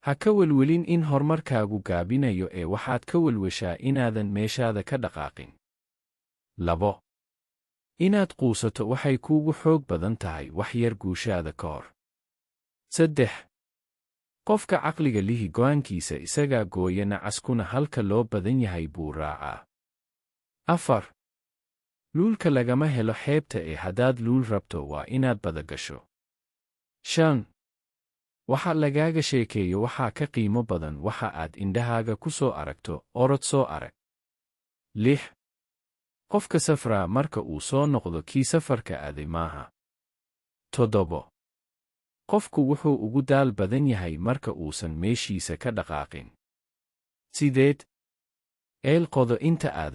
Ha ka welwelin in horumarkaagu gaabinayo ee waxaad ka welweshaa inaadan meeshaada ka dhaqaaqin. 2. Inaad quusato waxay kuugu xoog badan tahay wax yar guushaada ka hor. 3. Qofka caqliga lihi go'aankiisa isagaa gooya, nacaskuna halka loo badan yahay buu raacaa. 4. Luulka lagama helo xeebta ee haddaad luul rabto waa inaad bada gasho. 5. Waxa lagaaga sheekeeyo waxaa ka qiimo badan waxa aad indhahaaga ku soo aragto, orod soo arag. 6. Qofka safraa marka uu soo noqdo kii safarka aaday maaha. 7. Qofku wuxuu ugu daal badan yahay marka uusan meeshiisa ka dhaqaaqin. 8. Ceel qodo inta aadan